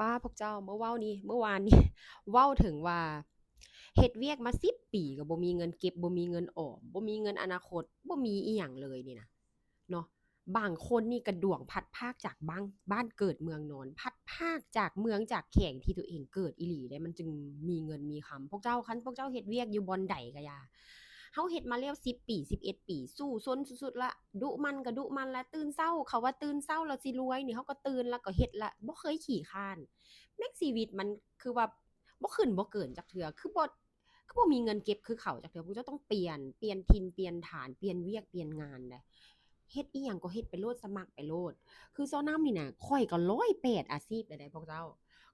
ປ້າ ພວກເຈົ້າ ເມື່ອເວົ້ານີ້ ເມື່ອວານນີ້ ເວົ້າເຖິງວ່າ ເຮັດວຽກມາສິບປີກໍບໍ່ມີເງິນເກັບ ບໍ່ມີເງິນອອມ ບໍ່ມີເງິນອະນາຄົດ ບໍ່ມີອີ່ຫຍັງເລີຍນີ້ນະເນາະ. ບາງຄົນນີ້ກະດວງພັດພາກຈາກບ້ານ ບ້ານເກີດເມືອງນອນ ພັດພາກຈາກເມືອງຈາກແຂວງທີ່ຕົວເອງເກີດອີ່ຫຼີເດ້ ມັນຈຶ່ງມີເງິນມີຄຳ. ພວກເຈົ້າ ຄັນພວກເຈົ້າເຮັດວຽກຢູ່ບ່ອນໃດກະຢ່າ ເຮົາເຮັດມາແລ້ວສິບປີ ສິບເອັດປີ ສູ້ຊົນສຸດໆລະ ດຸໝັ່ນກະດຸໝັ່ນລະ ຕື່ນເຊົ້າ ເຂົາວ່າຕື່ນເຊົ້າແລ້ວຊິລວຍນີ້ ເຮົາກໍຕື່ນລະກໍເຮັດລະ ບໍ່ເຄີຍຂີ້ຄ້ານ. ແມ່ງຊີວິດມັນຄືວ່າບໍ່ຂຶ້ນບໍ່ເກີນຈັກເທື່ອ ຄືບໍ່ ຄືບໍ່ມີເງິນເກັບຄືເຂົາຈັກເທື່ອ. ພວກເຈົ້າຕ້ອງປ່ຽນ ປ່ຽນຖິ່ນປ່ຽນຖານ ປ່ຽນວຽກປ່ຽນງານເດ້ ເຮັດອີ່ຫຍັງກໍເຮັດໄປໂລດ ສະໝັກໄປໂລດ. ຄືຊໍນ້ຳນີ້ນະ ຂ້ອຍກໍຮ້ອຍແປດອາຊີບແລ້ວເດ້ພວກເຈົ້າ.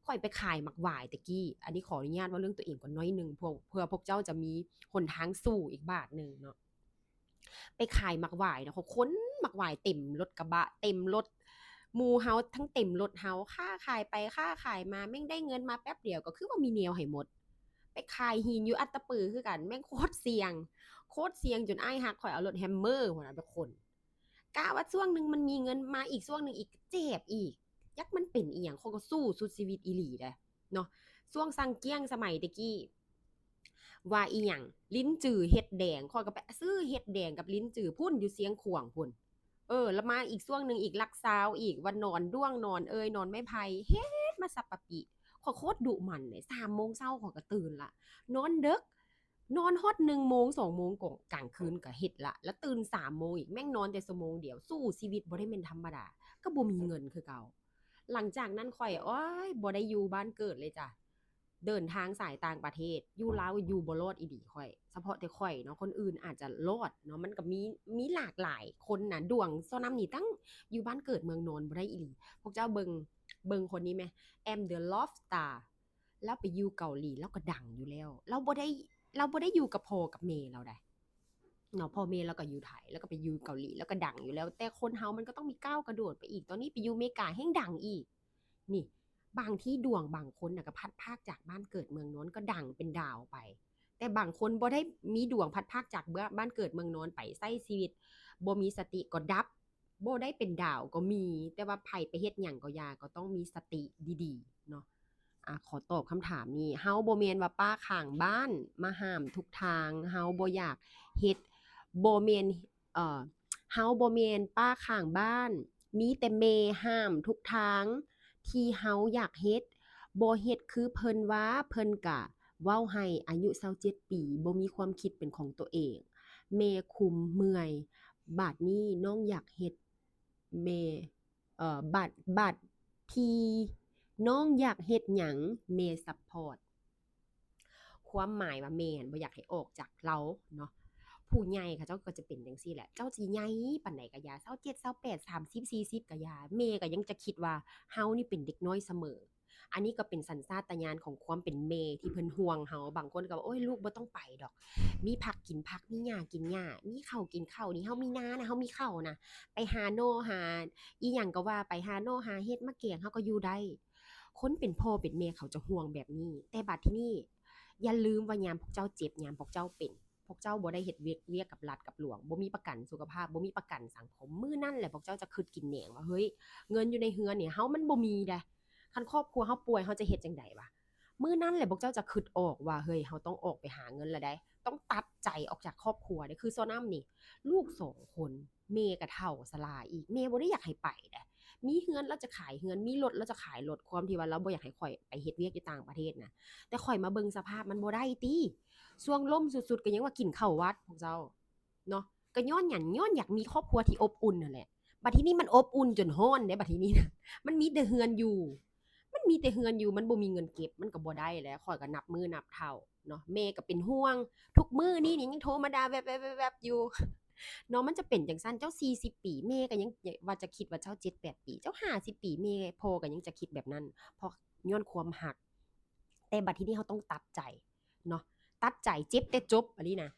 ຂ້ອຍໄປຂາຍໝາກຫວາຍແຕ່ກີ້ ອັນນີ້ຂໍອະນຸຍາດເວົ້າເລື່ອງຕົວເອງກ່ອນໜ້ອຍໜຶ່ງ ເພື່ອ ເພື່ອພວກເຈົ້າຈະມີຫົນທາງສູ້ອີກບາດໜຶ່ງເນາະ. ໄປຂາຍໝາກຫວາຍເນາະ ເຂົາຂົນໝາກຫວາຍເຕັມລົດກະບະ ເຕັມລົດໝູ່ເຮົາ ທັງເຕັມລົດເຮົາ ຄ້າຂາຍໄປຄ້າຂາຍມາ ແມ່ງໄດ້ເງິນມາແປັບດຽວກໍຄືວ່າມີແນວໃຫ້ໝົດ. ໄປຂາຍຫີນຢູ່ອັດຕະປືຄືກັນ ແມ່ງໂຄດສ່ຽງ ໂຄດສ່ຽງຈົນອ້າຍຮັກຂ້ອຍເອົາລົດແຮມເມີພຸ້ນນະໄປຂົນ. ກະວ່າຊ່ວງໜຶ່ງມັນມີເງິນ ມາອີກຊ່ວງໜຶ່ງອີກ ເຈັບອີກ ຈັກມັນເປັນອີ່ຫຍັງ ຂ້ອຍກໍສູ້ສຸດຊີວິດອີ່ຫຼີເດ້ເນາະ. ຊ່ວງຊັງກ້ຽງສະໄໝແຕ່ກີ້ ວ່າອີ່ຫຍັງ ລິ້ນຈືເຫັດແດງ ຂ້ອຍກໍໄປຊື້ເຫັດແດງກັບລິ້ນຈືພຸ້ນ ຢູ່ຊຽງຂວາງພຸ້ນ. ເອີ ລະມາອີກຊ່ວງໜຶ່ງອີກ ຫຼັກຊາວອີກ ວ່າໜອນດ້ວງ ໜອນເອີຍ ໜອນໄມ້ໄຜ່ ເຮັດມາສັບປະປິ. ຂ້ອຍໂຄດດຸໝັ່ນເດ້ ສາມໂມງເຊົ້າຂ້ອຍກໍຕື່ນລະ ນອນເດິກ ນອນຮອດໜຶ່ງໂມງ ສອງໂມງກອງ ກາງຄືນກໍເຮັດລະ ລະຕື່ນສາມໂມງອີກ ແມ່ງນອນແຕ່ຊົ່ວໂມງດຽວ. ສູ້ຊີວິດບໍ່ໄດ້ແມ່ນທຳມະດາ ກໍບໍ່ມີເງິນຄືເກົ່າ. ຫຼັງຈາກນັ້ນຂ້ອຍ ໂອ້ຍ ບໍ່ໄດ້ຢູ່ບ້ານເກີດເລີຍຈ້ະ ເດີນທາງສາຍຕ່າງປະເທດ ຢູ່ລາວຢູ່ບໍ່ລອດອີ່ຫຼີຂ້ອຍ ສະເພາະແຕ່ຂ້ອຍເນາະ ຄົນອື່ນອາດຈະລອດເນາະ. ມັນກໍມີ ມີຫຼາກຫຼາຍຄົນນະ ດວງຊໍນ້ຳນີ້ ຕັ້ງຢູ່ບ້ານເກີດເມືອງນອນບໍ່ໄດ້ອີ່ຫຼີ. ພວກເຈົ້າເບິ່ງ ເບິ່ງຄົນນີ້ແມະ I'm the Love Star ລາວໄປຢູ່ເກົາຫຼີ ລາວກໍດັງຢູ່ແລ້ວ ລາວບໍ່ໄດ້ ລາວບໍ່ໄດ້ຢູ່ກັບພໍ່ກັບແມ່ລາວໃດເນາະ ພໍ່ແມ່ລາວກໍຢູ່ໄທ ລາວກໍໄປຢູ່ເກົາຫຼີ ລາວກໍດັງຢູ່ແລ້ວ. ແຕ່ຄົນເຮົາມັນກໍຕ້ອງມີກ້າວກະໂດດໄປອີກ ຕອນນີ້ໄປຢູ່ເມກາແຮ່ງດັງອີກ. ນີ້ ບາງທີດວງບາງຄົນນະ ກໍພັດພາກຈາກບ້ານເກີດເມືອງນອນ ກໍດັງເປັນດາວໄປ. ແຕ່ບາງຄົນບໍ່ໄດ້ມີດວງພັດພາກຈາກ ບ້ານເກີດເມືອງນອນໄປ ໃຊ້ຊີວິດບໍ່ມີສະຕິກໍດັບ ບໍ່ໄດ້ເປັນດາວກໍມີ. ແຕ່ວ່າໃຜໄປເຮັດຫຍັງກໍຢ່າ ກໍຕ້ອງມີສະຕິດີໆເນາະ. ອາ ຂໍຕອບຄຳຖາມນີ້ ເຮົາບໍ່ແມ່ນວ່າປ້າຂ້າງບ້ານມາຫ້າມທຸກທາງ ເຮົາບໍ່ຢາກເຮັດ ບໍ່ແມ່ນ ເອີ ເຮົາບໍ່ແມ່ນປ້າຂ້າງບ້ານ ມີແຕ່ແມ່ຫ້າມທຸກທາງ ທີ່ເຮົາຢາກເຮັດ ບໍ່ເຮັດຄືເພິ່ນວ່າ ເພິ່ນກະເວົ້າໃຫ້. ອາຍຸຊາວເຈັດປີ ບໍ່ມີຄວາມຄິດເປັນຂອງໂຕເອງ ແມ່ຄຸມເມື່ອຍ. ບາດນີ້ນ້ອງຢາກເຮັດ ແມ່ ເອີ ບາດ ບາດທີ່ນ້ອງຢາກເຮັດຫຍັງ ແມ່ຊັບພອດ. ຄວາມໝາຍວ່າແມ່ຫັ້ນບໍ່ຢາກໃຫ້ອອກຈາກລາວເນາະ. ຜູ້ໃຫຍ່ເຂົາເຈົ້າກໍຈະເປັນຈັ່ງຊີ້ແຫຼະ ເຈົ້າຊິໃຫຍ່ປານໃດກໍຢ່າ ຊາວເຈັດ ຊາວແປດ ສາມສິບ ສີ່ສິບກໍຢ່າ ແມ່ກໍຍັງຈະຄິດວ່າເຮົານີ້ເປັນເດັກນ້ອຍສະເໝີ. ອັນນີ້ກໍເປັນສັນຊາດຕະຍານຂອງຄວາມເປັນແມ່ທີ່ເພິ່ນຫ່ວງເຮົາ. ບາງຄົນກໍວ່າ ໂອ້ຍ ລູກບໍ່ຕ້ອງໄປດອກ ມີຜັກກິນຜັກ ມີຫຍ້າກິນຫຍ້າ ມີເຂົ້າກິນເຂົ້າ. ນີ້ເຮົາມີນານະ ເຮົາມີເຂົ້ານະ ໄປຫາໜໍ່ຫາອີ່ຫຍັງກໍວ່າໄປ ຫາໜໍ່ຫາເຫັດມາແກງ ເຮົາກໍຢູ່ໄດ້. ຄົນເປັນພໍ່ເປັນແມ່ເຂົາຈະຫ່ວງແບບນີ້. ແຕ່ບັດທີນີ້ ຢ່າລືມວ່າຍາມພວກເຈົ້າເຈັບ ຍາມພວກເຈົ້າເປັນ ພວກເຈົ້າບໍ່ໄດ້ເຮັດວຽກ ວຽກກັບລັດກັບຫຼວງ ບໍ່ມີປະກັນສຸຂະພາບ ບໍ່ມີປະກັນສັງຄົມ. ມື້ນັ້ນແຫຼະພວກເຈົ້າຈະຄິດກິນແໜງວ່າ ເຮີ້ຍ ເງິນຢູ່ໃນເຮືອນນີ້ເຮົາມັນບໍ່ມີໃດ໋. ຄັນຄອບຄົວເຮົາປ່ວຍ ເຮົາຈະເຮັດຈັ່ງໃດວະ? ມື້ນັ້ນແຫຼະພວກເຈົ້າຈະຄິດອອກວ່າ ເຮີ້ຍ ເຮົາຕ້ອງອອກໄປຫາເງິນລະໃດ໋ ຕ້ອງຕັດໃຈອອກຈາກຄອບຄົວເດ້. ຄືຊໍນ້ຳນີ້ ລູກສອງຄົນ ແມ່ກໍເຖົ້າຊະລາອີກ ແມ່ບໍ່ໄດ້ຢາກໃຫ້ໄປໃດ໋. ມີເຮືອນລາວຈະຂາຍເຮືອນ ມີລົດລາວຈະຂາຍລົດ. ຄວາມທີ່ວ່າລາວບໍ່ຢາກໃຫ້ຂ້ອຍໄປເຮັດວຽກຢູ່ຕ່າງປະເທດນະ ແຕ່ຂ້ອຍມາເບິ່ງສະພາບມັນບໍ່ໄດ້ຕິ. ຊ່ວງລົ້ມສຸດໆກໍຍັງວ່າກິນເຂົ້າວັດພວກເຈົ້າເນາະ. ກໍຍ້ອນຫຍັງ? ຍ້ອນຢາກມີຄອບຄົວທີ່ອົບອຸ່ນຫັ້ນແຫຼະ. ບັດທີນີ້ມັນອົບອຸ່ນຈົນຮ້ອນເດ້ ບັດທີນີ້ນະ ມັນມີແຕ່ເຮືອນຢູ່ ມັນມີແຕ່ເຮືອນຢູ່ ມັນບໍ່ມີເງິນເກັບ ມັນກໍບໍ່ໄດ້ແຫຼະ. ຂ້ອຍກໍນັບມື້ນັບເທົ່າເນາະ ແມ່ກໍເປັນຫ່ວງ. ທຸກມື້ນີ້ນີ້ຍັງໂທມາດ່າແວັບໆໆຢູ່ເນາະ. ມັນຈະເປັນຈັ່ງຊັ້ນ ເຈົ້າສີ່ສິບປີ ແມ່ກໍຍັງວ່າຈະຄິດວ່າເຈົ້າເຈັດແປດປີ ເຈົ້າຫ້າສິບປີ ແມ່ ພໍ່ກໍຍັງຈະຄິດແບບນັ້ນ ເພາະຍ້ອນຄວາມຮັກ. ແຕ່ບັດທີນີ້ເຮົາຕ້ອງຕັດໃຈເນາະ ຕັດໃຈ ເຈັບແຕ່ຈົບ ອັນນີ້ນະ.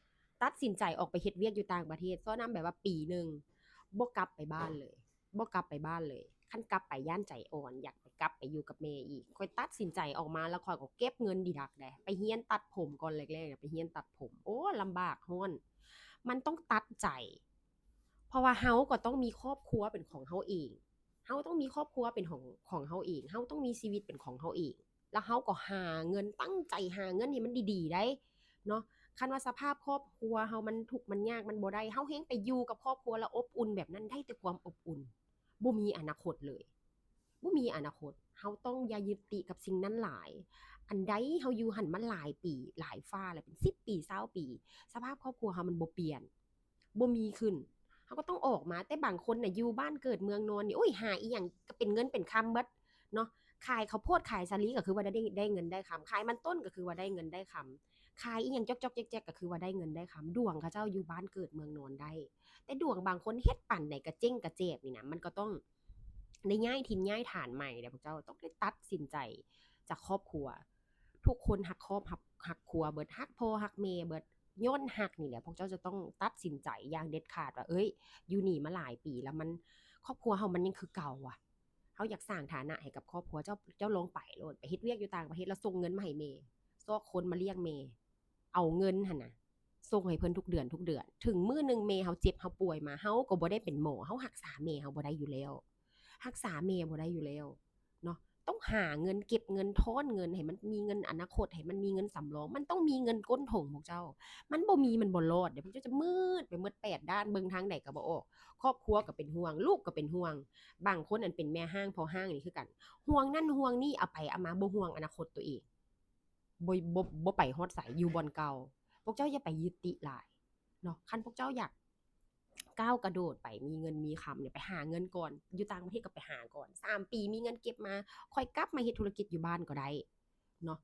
ຕັດສິນໃຈອອກໄປເຮັດວຽກຢູ່ຕ່າງປະເທດ ຊໍນ້ຳແບບວ່າປີໜຶ່ງ ບໍ່ກັບໄປບ້ານເລີຍ ບໍ່ກັບໄປບ້ານເລີຍ. ຄັນກັບໄປຢ້ານໃຈອ່ອນ ຢາກໄປ ກັບໄປຢູ່ກັບແມ່ອີກ. ຂ້ອຍຕັດສິນໃຈອອກມາ ແລ້ວຂ້ອຍກໍເກັບເງິນດີດັກເດ້ ໄປຮຽນຕັດຜົມກ່ອນ. ແລກໆ ໄປຮຽນຕັດຜົມ ໂອ້ ລຳບາກ ຮ້ອນ. ມັນຕ້ອງຕັດໃຈ ເພາະວ່າເຮົາກໍຕ້ອງມີຄອບຄົວເປັນຂອງເຮົາເອງ ເຮົາຕ້ອງມີຄອບຄົວເປັນຂອງ ຂອງເຮົາເອງ, ເຮົາຕ້ອງມີຊີວິດເປັນຂອງເຮົາເອງ, ແລ້ວເຮົາກໍຫາເງິນ, ຕັ້ງໃຈຫາເງິນໃຫ້ມັນດີໆໄດ໋ເນາະ. ຄັນວ່າສະພາບຄອບຄົວເຮົາມັນທຸກມັນຍາກ ມັນບໍ່ໄດ້, ເຮົາແຮ່ງໄປຢູ່ກັບຄອບຄົວແລ້ວອົບອຸ່ນແບບນັ້ນ ໄດ້ແຕ່ຄວາມອົບອຸ່ນ, ບໍ່ມີອະນາຄົດເລີຍ. ບໍ່ມີອະນາຄົດ. ເຮົາຕ້ອງຢ່າຍຶດຕິກັບສິ່ງນັ້ນຫຼາຍ. ອັນໃດເຮົາຢູ່ຫັ້ນມາຫຼາຍປີ, ຫຼາຍຟ້າແລ້ວ, ເປັນສິບປີ, ຊາວປີ, ສະພາບຄອບຄົວເຮົາມັນບໍ່ປ່ຽນ, ບໍ່ມີຂຶ້ນ, ເຮົາກໍຕ້ອງອອກມາ. ແຕ່ບາງຄົນນະ ຢູ່ບ້ານເກີດເມືອງນອນນີ້ ໂອ້ຍ ຫາອີ່ຫຍັງກໍເປັນເງິນເປັນຄຳເບິດເນາະ. ຂາຍເຂົ້າໂພດ ຂາຍສາລີ ກໍຄືວ່າໄດ້ ໄດ້ເງິນໄດ້ຄຳ, ຂາຍມັນຕົ້ນ ກໍຄືວ່າໄດ້ເງິນໄດ້ຄຳ, ຂາຍອີ່ຫຍັງຈອກໆແຈກໆ ກໍຄືວ່າໄດ້ເງິນໄດ້ຄຳ. ດວງເຂົາເຈົ້າຢູ່ບ້ານເກີດເມືອງນອນໄດ້, ແຕ່ດວງບາງຄົນເຮັດປານໃດກະເຈັ້ງກະແຈບນີ້ນະ, ມັນກໍຕ້ອງໄດ້ຍ້າຍຖິ່ນຍ້າຍຖານໃໝ່ເດ້. ພວກເຈົ້າຕ້ອງໄດ້ຕັດສິນໃຈຈາກຄອບຄົວ. ທຸກຄົນຮັກຄອບ ຮັກ ຮັກຄົວເບິດ, ຮັກພໍ່ຮັກແມ່ເບິດ. ຍ້ອນຮັກນີ້ແຫຼະ ພວກເຈົ້າຈະຕ້ອງຕັດສິນໃຈຢ່າງເດັດຂາດວ່າ ເອີຍ ຢູ່ນີ້ມາຫຼາຍປີແລ້ວ ມັນ ຄອບຄົວເຮົາມັນຍັງຄືເກົ່າວະ. ເຮົາຢາກສ້າງຖານະໃຫ້ກັບຄອບຄົວ. ເຈົ້າ ເຈົ້າລອງໄປໂລດ, ໄປເຮັດວຽກຢູ່ຕ່າງປະເທດ ແລ້ວສົ່ງເງິນມາໃຫ້ແມ່, ຊອກຄົນມາລ້ຽງແມ່, ເອົາເງິນຫັ້ນນະ ສົ່ງໃຫ້ເພິ່ນທຸກເດືອນ ທຸກເດືອນ. ເຖິງມື້ໜຶ່ງແມ່ເຮົາເຈັບເຮົາປ່ວຍມາ, ເຮົາກໍບໍ່ໄດ້ເປັນໝໍ, ເຮົາຮັກສາແມ່ເຮົາບໍ່ໄດ້ຢູ່ແລ້ວ, ຮັກສາແມ່ບໍ່ໄດ້ຢູ່ແລ້ວເນາະ. ຕ້ອງຫາເງິນ, ເກັບເງິນ, ທ້ອນເງິນໃຫ້ມັນມີເງິນອະນາຄົດ, ໃຫ້ມັນມີເງິນສຳລອງ. ມັນຕ້ອງມີເງິນກົ້ນຖົງພວກເຈົ້າ. ມັນບໍ່ມີ ມັນບໍ່ລອດເດ້. ພວກເຈົ້າຈະມືດໄປໝົດແປດດ້ານ, ເບິ່ງທາງໃດກໍບໍ່ອອກ. ຄອບຄົວກໍເປັນຫ່ວງ, ລູກກໍເປັນຫ່ວງ. ບາງຄົນນັ້ນເປັນແມ່ຮ້າງ, ພໍ່ຮ້າງນີ້ຄືກັນ. ຫ່ວງນັ້ນຫ່ວງນີ້, ເອົາໄປເອົາມາບໍ່ຫ່ວງອະນາຄົດຕົວເອງ. ບໍ່ ບໍ່ ບໍ່ໄປຮອດໃສ, ຢູ່ບ່ອນເກົ່າ. ພວກເຈົ້າຢ່າໄປຍຶດຕິຫຼາຍເນາະ. ຄັນພວກເຈົ້າຢາກກ້າວກະໂດດໄປ ມີເງິນມີຄຳນີ້, ໄປຫາເງິນກ່ອນ, ຢູ່ຕ່າງປະເທດກໍໄປຫາກ່ອນ. ສາມປີມີເງິນເກັບມາ, ຄ່ອຍກັບມາເຮັດທຸລະກິດຢູ່ບ້ານກໍໄດ້ເນາະ.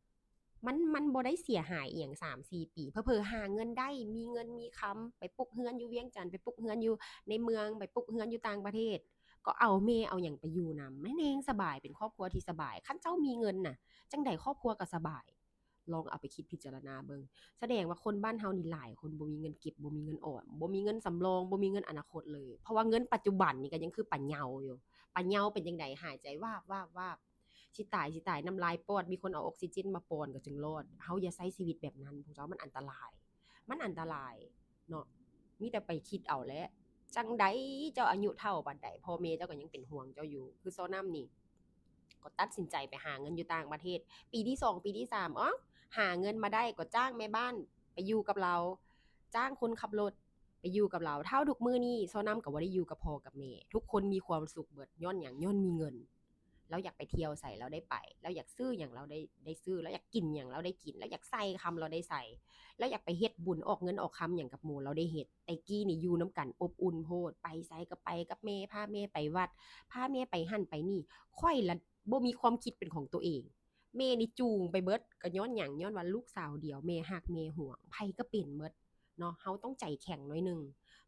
ມັນ ມັນບໍ່ໄດ້ເສຍຫາຍອີ່ຫຍັງສາມສີ່ປີ. ເຜີໆຫາເງິນໄດ້, ມີເງິນມີຄຳ, ໄປປຸກເຮືອນຢູ່ວຽງຈັນ, ໄປປຸກເຮືອນຢູ່ໃນເມືອງ, ໄປປຸກເຮືອນຢູ່ຕ່າງປະເທດ. ກໍເອົາແມ່ເອົາຫຍັງໄປຢູ່ນຳ, ມັນແຮງສະບາຍ, ເປັນຄອບຄົວທີ່ສະບາຍ. ຄັນເຈົ້າມີເງິນນະ, ຈັ່ງໃດຄອບຄົວກໍສະບາຍ. ລອງເອົາໄປຄິດພິຈາລະນາເບິ່ງ. ສະແດງວ່າຄົນບ້ານເຮົານີ້ຫຼາຍຄົນບໍ່ມີເງິນເກັບ, ບໍ່ມີເງິນອອມ, ບໍ່ມີເງິນສຳລອງ, ບໍ່ມີເງິນອະນາຄົດເລີຍ. ເພາະວ່າເງິນປັດຈຸບັນນີ້ກໍຍັງຄືປາເຍົາຢູ່. ປາເຍົາເປັນຈັ່ງໃດ? ຫາຍໃຈວາບ ວາບ ວາບ. ຊິຕາຍ ຊິຕາຍ, ນ້ຳລາຍປອດ, ມີຄົນເອົາອົກຊີເຈນມາປ້ອນກໍຈຶ່ງລອດ. ເຮົາຢ່າໃຊ້ຊີວິດແບບນັ້ນພວກເຈົ້າ, ມັນອັນຕະລາຍ. ມັນອັນຕະລາຍເນາະ. ມີແຕ່ໄປຄິດເອົາແຫຼະ. ຈັ່ງໃດເຈົ້າອາຍຸເຖົ້າປານໃດ, ພໍ່ແມ່ເຈົ້າກໍຍັງເປັນຫ່ວງເຈົ້າຢູ່. ຄືຊໍນ້ຳນີ້ ກໍຕັດສິນໃຈໄປຫາເງິນຢູ່ຕ່າງປະເທດ. ປີທີສອງ ປີທີສາມ ອໍ ຫາເງິນມາໄດ້ ກໍຈ້າງແມ່ບ້ານໄປຢູ່ກັບລາວ, ຈ້າງຄົນຂັບລົດໄປຢູ່ກັບລາວ. ເທົ່າທຸກມື້ນີ້ ຊໍນ້ຳກໍບໍ່ໄດ້ຢູ່ກັບພໍ່ກັບແມ່. ທຸກຄົນມີຄວາມສຸກເບິດ. ຍ້ອນຫຍັງ? ຍ້ອນມີເງິນ. ລາວຢາກໄປທ່ຽວໃສ ລາວໄດ້ໄປ, ລາວຢາກຊື້ຫຍັງ ລາວໄດ້ ໄດ້ຊື້, ລາວຢາກກິນຫຍັງ ລາວໄດ້ກິນ, ລາວຢາກໃສ່ຄຳ ລາວໄດ້ໃສ່, ລາວຢາກໄປເຮັດບຸນ ອອກເງິນອອກຄຳຫຍັງກັບໝູ່ ລາວໄດ້ເຮັດ. ແຕ່ກີ້ນີ້ຢູ່ນຳກັນ ອົບອຸ່ນໂພດ, ໄປໃສກໍໄປກັບແມ່, ພາແມ່ໄປວັດ, ພາແມ່ໄປຫັ້ນໄປນີ້. ຂ້ອຍລະບໍ່ມີຄວາມຄິດເປັນຂອງຕົວເອງ, ແມ່ນີ້ຈູງໄປເບິດ. ກໍຍ້ອນຫຍັງ? ຍ້ອນວ່າລູກສາວດຽວ, ແມ່ຮັກແມ່ຫວງ. ໃຜກໍເປັນໝົດເນາະ. ເຮົາຕ້ອງໃຈແຂງໜ້ອຍໜຶ່ງ,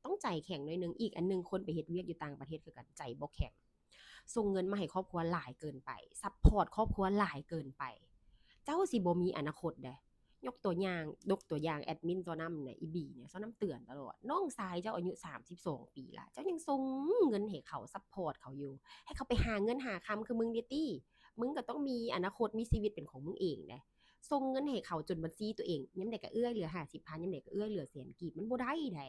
ຕ້ອງໃຈແຂງໜ້ອຍໜຶ່ງ. ອີກອັນໜຶ່ງ, ຄົນໄປເຮັດວຽກຢູ່ຕ່າງປະເທດຄືກັນ, ໃຈບໍ່ແຂງ. ສົ່ງເງິນມາໃຫ້ຄອບຄົວຫຼາຍເກີນໄປ, ຊັບພອດຄອບຄົວຫຼາຍເກີນໄປ. ເຈົ້າຊິບໍ່ມີອະນາຄົດເດ້. ຍົກຕົວຢ່າງ, ຍົກຕົວຢ່າງແອດມິນຊໍນ້ຳນີ້, ອີບີນີ້, ຊໍນ້ຳເຕືອນຕະຫຼອດ. ນ້ອງຊາຍເຈົ້າອາຍຸສາມສິບສອງປີລະ, ເຈົ້າຍັງສົ່ງເງິນໃຫ້ເຂົາ, ຊັບພອດເຂົາຢູ່, ໃຫ້ເຂົາໄປຫາເງິນຫາຄຳຄືມຶງເດຕິ. ມຶງກໍຕ້ອງມີອະນາຄົດ, ມີຊີວິດເປັນຂອງມຶງເອງເດ້. ສົ່ງເງິນໃຫ້ເຂົາຈົນບັນຊີຕົວເອງ, ຍາມໃດກໍເອື້ອຍເຫຼືອຫ້າສິບພັນ, ຍາມໃດກໍເອື້ອຍເຫຼືອແສນກີບ. ມັນບໍ່ໄດ້ເດ້.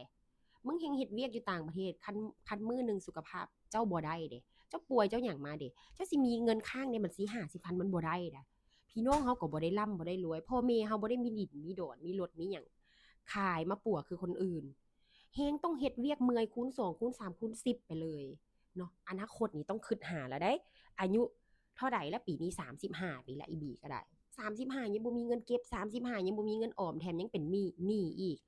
ມຶງແຮ່ງເຮັດວຽກຢູ່ຕ່າງປະເທດ, ຄັນ ຄັນມື້ໜຶ່ງສຸຂະພາບເຈົ້າບໍ່ໄດ້ເດ້, ເຈົ້າປ່ວຍ ເຈົ້າຫຍັງມາເດ້, ເຈົ້າຊິມີເງິນຄ້າງໃນບັນຊີຫ້າສິບພັນ ມັນບໍ່ໄດ້ນະ. ພີ່ນ້ອງເຮົາກໍບໍ່ໄດ້ລ່ຳ ບໍ່ໄດ້ລວຍ, ພໍ່ແມ່ເຮົາບໍ່ໄດ້ມີດິນມີດອນ ມີລົດມີຫຍັງ ຂາຍມາປົວຄືຄົນອື່ນ. ແຮ່ງຕ້ອງເຮັດວຽກເມື່ອຍຄູນສອງ ຄູນສາມ ຄູນສິບໄປເລີຍເນາະ. ອະນາຄົດນີ້ຕ້ອງຄິດຫາແລ້ວເດ້. ອາຍຸເທົ່າໃດລະ? ປີນີ້ສາມສິບຫ້າປີລະ, ອີບີກໍໄດ້. ສາມສິບຫ້າຍັງບໍ່ມີເງິນເກັບ, ສາມສິບຫ້າຍັງບໍ່ມີເງິນອອມ, ແຖມຍັງເປັນໜີ້ ໜີ້ອີກ.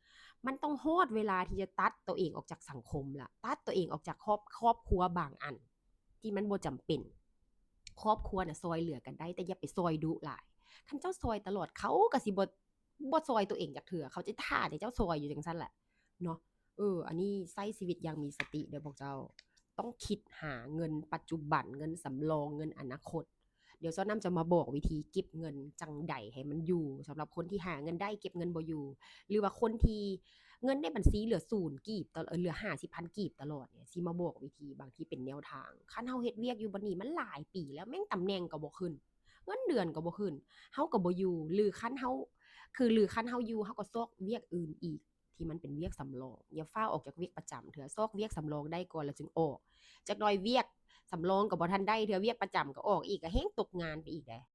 ມັນຕ້ອງຮອດເວລາທີ່ຈະຕັດຕົວເອງອອກຈາກສັງຄົມລະ, ຕັດຕົວເອງອອກຈາກຄອບ ຄອບຄົວບາງອັນທີ່ມັນບໍ່ຈຳເປັນ. ຄອບຄົວນະຊ່ອຍເຫຼືອກັນໄດ້, ແຕ່ຢ່າໄປຊ່ອຍດຸຫຼາຍ. ຄັນເຈົ້າຊ່ອຍຕະຫຼອດ, ເຂົາກໍຊິບໍ່ ບໍ່ຊ່ອຍຕົວເອງຈັກເທື່ອ, ເຂົາຈະຖ້າແຕ່ເຈົ້າຊ່ອຍຢູ່ຈັ່ງຊັ້ນແຫຼະເນາະ. ເອີ ອັນນີ້ໃຊ້ຊີວິດຢ່າງມີສະຕິເດີ້ພວກເຈົ້າ. ຕ້ອງຄິດຫາເງິນປັດຈຸບັນ, ເງິນສຳລອງ, ເງິນອະນາຄົດ. ດຽວຊໍນ້ຳຈະມາບອກວິທີເກັບເງິນຈັ່ງໃດໃຫ້ມັນຢູ່, ສຳລັບຄົນທີ່ຫາເງິນໄດ້ເກັບເງິນບໍ່ຢູ່ ຫຼືວ່າຄົນທີ່ເງິນໃນບັນຊີເຫຼືອສູນກີບຕະ ເຫຼືອຫ້າສິບພັນກີບຕະຫຼອດນີ້, ຊິມາບອກວິທີ, ບາງທີເປັນແນວທາງ. ຄັນເຮົາເຮັດວຽກຢູ່ບ່ອນນີ້ມັນຫຼາຍປີແລ້ວ, ແມ່ງຕຳແໜ່ງກໍບໍ່ຂຶ້ນ, ເງິນເດືອນກໍບໍ່ຂຶ້ນ, ເຮົາກໍບໍ່ຢູ່ ຫຼືຄັນເຮົາ ຄື ຫຼືຄັນເຮົາຢູ່ ເຮົາກໍຊອກວຽກອື່ນອີກ ທີ່ມັນເປັນວຽກສຳລອງ. ຢ່າຟ້າວອອກຈາກວຽກປະຈຳເທື່ອ, ຊອກວຽກສຳລອງໄດ້ກ່ອນແລ້ວຈຶ່ງອອກ. ຈັກໜ້ອຍວຽກ ສຳລອງກໍບໍ່ທັນໄດ້ເທື່ອ ວຽກປະຈຳກໍອອກອີກ ກໍແຮ່ງຕົກງານໄປອີກເດ້.